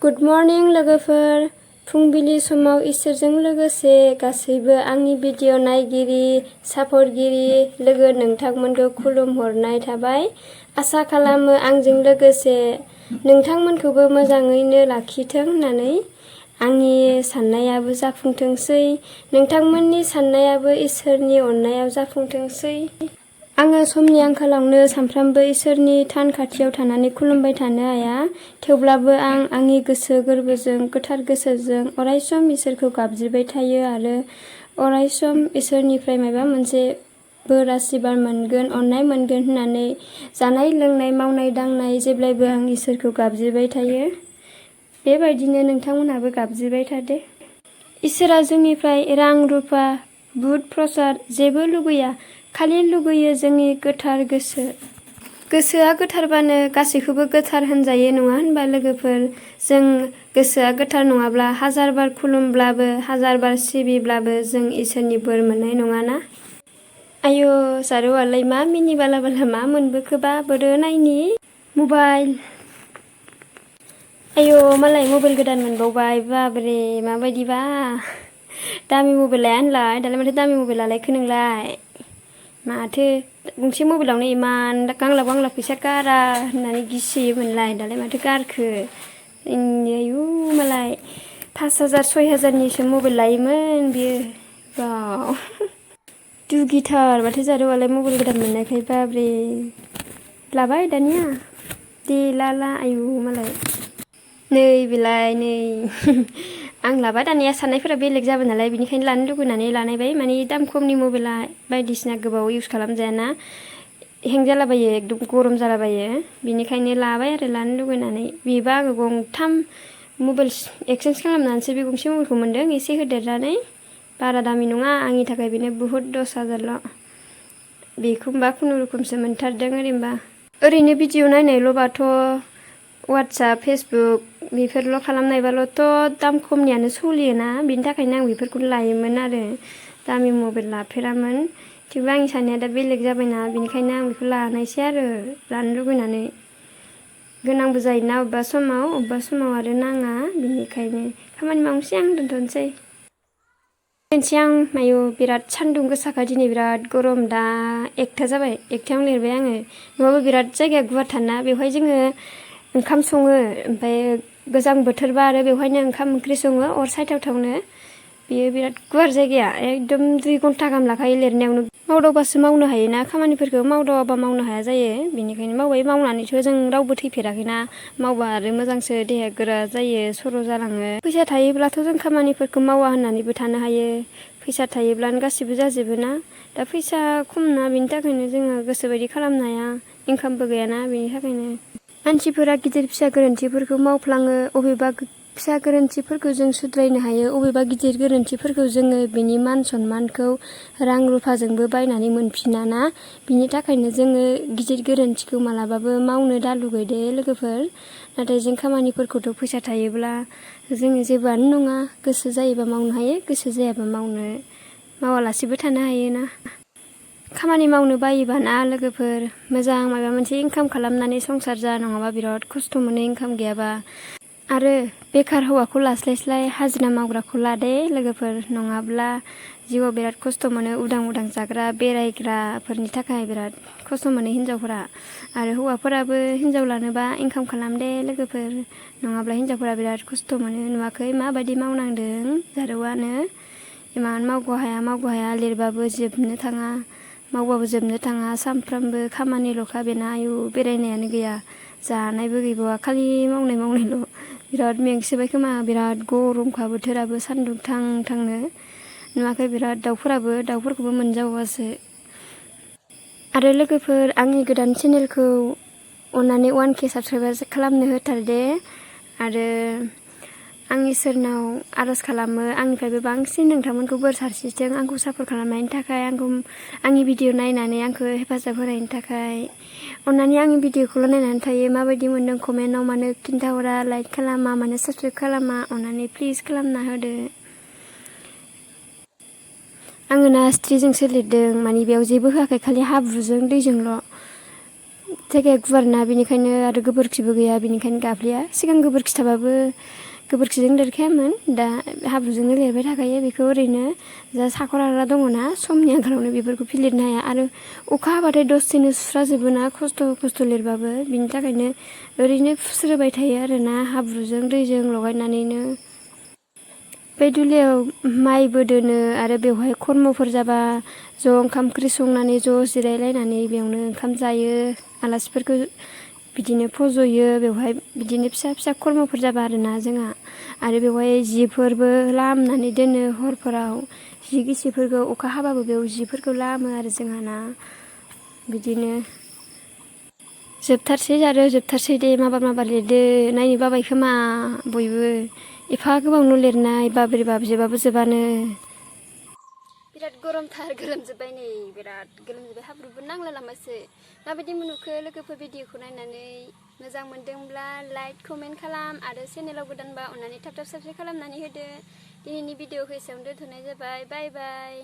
Good morning लोगोफोर। फुंबिलि समाव इसोरजों लोगोसे गासैबो आंनि भिडिअ नायगिरि सापर्टगिरि लोगो नोंथांमोनखौ खुलुमहरनाय थाबाय। आसा खालामो आंजों लोगोसे नोंथांमोनखौबो मोजाङैनो लाखिथों होननानै। आंनि साननायाबो जाफुंथोंसै, नोंथांमोननि साननायाबो इसोरनि अननायाव जाफुंथोंसै। आङो समनि आंखालावनो सानफ्रामबो इसोरनि थान खाथियाव थानानै खुलुमबाय थानो हाया, थेवब्लाबो आं आंनि गोसो गोरबोजों गोथार गोसोजों अरायसम इसोरखौ गाबज्रिबाय थायो आरो अरायसम इसोरनिफ्राय माबा मोनसे बोर आशीर्बाद मोनगोन, अननाय मोनगोन होननानै जानाय लोंनाय मावनाय दांनाय जेब्लायबो आं इसोरखौ गाबज्रिबाय थायो। बेबायदिनो नोंथांमोनहाबो गाबज्रिबाय थादो। इसोरा जोंनिफ्राय रां रुफा बुध प्रसाद जेबो लुगैया, खालि लुगैयो जोंनि गोथार गोसो। गोसोआ गोथारबानो गासैखौबो गोथार होनजायो, नङा होनबा लोगोफोर? जों गोसोआ गोथार नङाब्ला हाजार बार खुलुमब्लाबो हाजार बार सिबिब्लाबो जों इसोरनि बोर मोननाय नङाना। आयौ जारौआलाय मा मिनि बाला बाला मा मोनबोखोबा बोरो नायनि मबाइल। आयौ मालाय मबाइल गोदान मोनबावबाय, बाब्रे माबायदिबा दामि मबाइल लाया होनलाय, दालाय माथो दामि मबाइल लालायखो नोंलाय? माथो गंसे मबाइलावनो इमान गांलाब गांलाब फैसा गारा होननानै गिसियोमोनलाय, दालाय माथो गारखो? आयु मालाय 5,000 6,000निसो मबाइल लायोमोन बियो। बाव दुगिथार माथो जारौआलाय मबाइल गोदान मोननायखाय, बाब्रे लाबाय दानिया दे ला आयु मालाय नै बेलाय नै आं लाबा दानिया साननायफोरा बेलेग जाबाय नालाय, बेनिखायनो लानो लुगैनानै लानायबाय। माने दाम खमनि मबाइला बायदिसिना गोबाव इउस खालामजायाना, हें जालाबायो, एकदम गरम जालाबायो, बेनिखायनो लाबाय आरो लानो लुगैनानै। बेबा आङो गंथाम मबाइल एक्सचेन्ज खालामनानैसो बे गंसे मबाइलखौ मोनदों, एसे होदेरनानै। बारा दामि नङा आंनि थाखाय बेनो बुहुत 10,000ल'। बेखौबा खुनुरुखुमसो मोनथारदों ओरैनोबा। ओरैनो भिडिअ नायनायल'बाथ' वाट्सएप फेसबुक बेफोरल' खालामनायबाल'थ' दाम खमनियानो सोलियोना, बेनि थाखायनो आं बेफोरखौनो लायोमोन आरो दामि मबाइल लाफेरामोन। थेवबो आंनि साननाया दा बेलेग जाबायना, बेनिखायनो आं बेखौ लानायसै आरो लानो लुगैनानै। गोनांबो जायोना अबेबा समाव आरो नाङा, बेनिखायनो खामानि मावनोसै आं, दोनथ'नोसै। मोनसे आं आयौ बिराद सान्दुं गोसाखा दिनै, बिराद गरम। दा 1ता जाबाय, 1तायावनो लिरबाय आङो। नङाबा बिराद जायगाया गुवारथारना, बेवहाय जोङो ओंखाम सङो, ओमफ्राय गोजां बोथोरबा आरो बेवहायनो ओंखाम ओंख्रि सङो अर सायथावथावनो। बेयो बिराद गुवार जायगाया, एकदम 2 घन्टा गाहाम लाखायो लिरनायावनो। मावदावबासो मावनो हायोना खामानिफोरखौ, मावदावाबा मावनो हाया जायो। बेनिखायनो मावबाय, मावनानैथ' जों रावबो थैफेराखैना, मावबा आरो मोजांसो, देहाया गोरा जायो, सर' जालाङो। फैसा थायोब्लाथ' जों खामानिफोरखौ मावा होननानैबो थानो हायो, फैसा थायोब्लानो गासिबो जाजोबो ना। दा फैसा खमना, बेनि थाखायनो जोङो गोसोबायदि खालामनो हाया, इनकामबो गैयाना, बेनि थाखायनो मानसिफोरा गिदिर फिसा गोरोन्थिफोरखौ मावफ्लाङो। अबेबा फिसा गोरोन्थिफोरखौ जों सुद्रायनो हायो, अबेबा गिदिर गोरोन्थिफोरखौ जोङो बेनि मान सन्मानखौ रां रुफाजोंबो बायनानै मोनफिनाना। बिनि थाखायनो जोङो गिदिर गोरोन्थिखौ मालाबाबो मावनो दालुगैदे लोगोफोर। नाथाय जों खामानिफोरखौथ' फैसा थायोब्ला जोङो जेबोआनो नङा, गोसो जायोबा मावनो हायो, गोसो जायाबा मावालासेबो थानो हायोना। खामानि मावनो बायोबाना लोगोफोर, मोजां माबा मोनसे इनकाम खालामनानै संसार जा, नङाबा बिराद खस्थ' मोनो इनकाम गैयाबा। आरो बेखार हौवाखौ लास्लायस्लाय हाजिरा मावग्राखौ लादे लोगोफोर, नङाब्ला जिउआव बिराद खस्थ' मोनो। उदां उदां जाग्रा बेरायग्राफोरनि थाखाय बिराद खस्थ' मोनो हिनजावफोरा। आरो हौवाफोराबो हिनजाव लानोबा इनकाम खालामदे लोगोफोर, नङाब्ला हिनजावफोरा बिराद खस्थ' मोनो। नुवाखै माबायदि मावनांदों जारौआनो, इमान मावग' हाया लिरबाबो जोबनो थाङा, मावबाबो जोबनो थाङा, सानफ्रामबो खामानिल'खा बेना। आयु बेरायनायानो गैया, जानायबो गैबावा, खालि मावनायल'। बिराद मेंसोबाय खोमा, बिराद गरमखा बोथोराबो, सान्दुं थां थांनो। नुवाखै बिराद दाउफोरखौबो मोनजाबावासो। आरो लोगोफोर, आंनि गोदान चेनेलखौ अननानै 1K साबसक्राइबार खालामनो होथारदे। आरो आं इसोरनाव आर'ज खालामो आंनिफ्रायबो बांसिन नोंथांमोनखौ बोर सारस्रिथों, आंखौ सापर्ट खालामनायनि थाखाय, आंनि भिडिअ नायनानै आंखौ हेफाजाब होनायनि थाखाय। अननानै आंनि भिडिअखौल' नायनानै थायो, माबायदि मोन्दों कमेन्टआव मानो खिन्थाहरा, लाइक खालामा, मानो साबसक्राइब खालामा, अननानै प्लिज खालामना होदो। आङो ना स्ट्रिजोंसो लिरदों, माने बेयाव जेबो होआखै, खालि हाब्रुजों दैजोंल'। जायगाया गुवारना बेनिखायनो आरो गोबोरखिबो गैया बेनिखायनो गाफ्लेया सिगां गोबोरखि थाबाबो गोबोरखिजों लिरखायामोन दा हाब्रुजोंनो लिरबाय थाखायो बेखौ ओरैनो जा साखर आरला दङना समनि आंखालावनो बेफोरखौ फिलिरनो हाया आरो अखा हाबाथाय दसेनो सुस्राजोबोना खस्थ' लिरबाबो बिनि थाखायनो ओरैनो फुस्रोबाय थायो आरोना हाब्रुजों दैजों लगायनानैनो बे दुलियाव माइबो दोनो आरो बेवहाय खर्मफोर जाबा ज' ओंखाम ओंख्रि संनानै ज' जिरायलायनानै बेयावनो ओंखाम जायो आलासिफोरखौ बिदिनो फज'यो बेवहाय बिदिनो फिसा फिसा खर्मफोर जाबा आरोना जोंहा आरो बेवहाय जिफोरबो लामनानै दोनो हरफोराव जि गिसिफोरखौ अखा हाबाबो बेयाव जिफोरखौ लामो आरो जोंहाना बिदिनो जोबथारसै दे माबा लिरदो नायनो बाबाय खोमा बयबो एफा गोबावनो लिरनाय बाब्रे बाबजेबाबो जोबानो बिराद गरमथार गोलोमजोब्बाय नै बिराद गोलोमजोब्बाय हाब्रुबो नांला लामासो माबायदि मोनुखो लोगोफोर भिडिअखौ नायनानै मोजां मोनदोंब्ला लाइक कमेन्ट खालाम आरो चेनेलाव गोदानबा अननानै थाब साबस्क्राइब खालामनानै होदो दिनैनि भिडिअखौ एसेयावनो दोनथ'नाय जाबाय बाय बाय।